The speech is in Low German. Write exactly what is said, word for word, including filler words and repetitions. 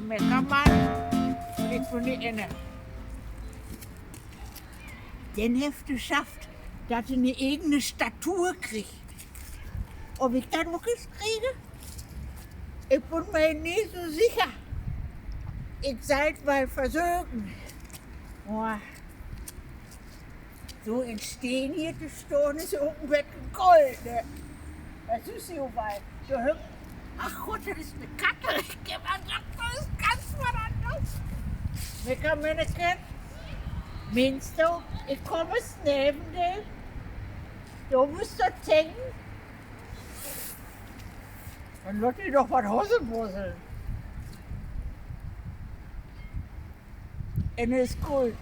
Meckermann, ik bün de Enne. Den hett he schafft, dat he 'ne egene Statue kriggt. Of ik dat ok eens krieg? Ik bün mi nich so sicher. Ik sall 't mal versöken. Oh, so in Steen hier to stahn is ok en beten koolt, ne? Dat sühst du ok wall. Ach Gott, dat is 'ne Katt. Ik heff al dacht, dat is ganz wat anners. Meckermänneken, meenst du, ik kaam es neven di? Du büst dat tegen? Denn laat di doch wat Hossen wusseln. Enne is koolt.